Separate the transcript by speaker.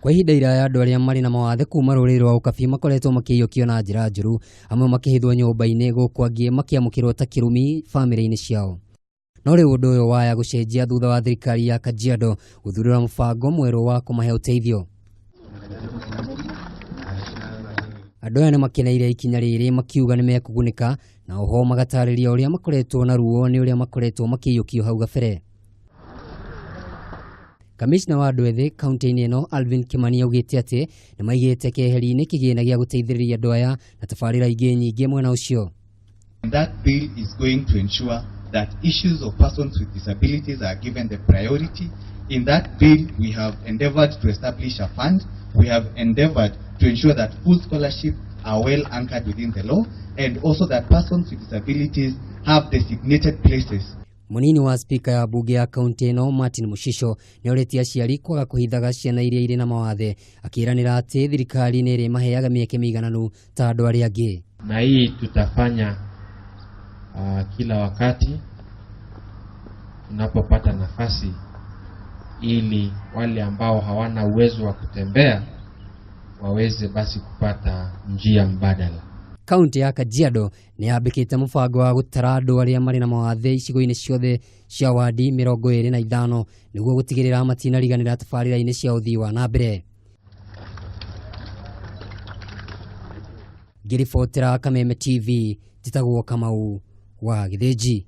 Speaker 1: Kwa ihinda iraya andũ arĩa marĩ na mawathe kuma rũrĩrĩ rwa ũkabi makoretwo makĩiyũkio na njĩra njũru, amwe makĩhithwo nyũmba-inĩ gũkũ angĩ makĩamũkĩrwo ta kĩrumi bamĩrĩ-inĩ ciao. No rĩu ũndũ ũyũ waya gũcenjia thutha wa thirikari ya Kajiado gũthundũra mũbango mwerũ wa kũmahe ũteithio. Andũ aya nĩ makeneire ikinya rĩrĩ makiuga nĩ mekũgunĩka na oho magatarĩria ũrĩa makoretwo na ruo nĩ ũrĩa makoretwo makĩiyũkio hau gabere. Kamishna wa andũ ethĩ kaunti-inĩ ĩno Alvin Kimani augĩte atĩ nĩ maigĩte keheri-inĩ kĩgĩna gĩa gũteithĩrĩria andũ aya na tabarĩra ingĩ nyingĩ mwena ũcio.
Speaker 2: And that bill is going to ensure that issues of persons with disabilities are given the priority. In that bill, we have endeavored to establish a fund. We have endeavored to ensure that full scholarship are well anchored within the law, and also that persons with disabilities have designated places.
Speaker 1: Mũnini wa spika ya mbunge ya kaunti ĩno Martin Mushisho nĩ orĩtie aciari kwaga kũhithaga ciana iria irĩ na mawathe, akĩranĩra atĩ thirikari nĩ ĩrĩmaheaga mĩeke mĩigananu ta andũ arĩa angĩ.
Speaker 3: Na hii tutafanya kila wakati tunapopata nafasi, ili wale ambao hawana uwezo wa kutembea waweze basi kupata njia mbadala.
Speaker 1: Kaunti ya Kajiado nĩ yambĩkĩte mũbango wa gũtara andũ arĩa marĩ na mawathe icigo-inĩ ciothe cia wadi 25 nĩguo gũtigĩrĩra matinariganĩra tabarĩra-inĩ cia ũthii wa na mbere. Ngĩribotera Kameme TV, njĩtagwo Kamau wa Gĩthĩnji.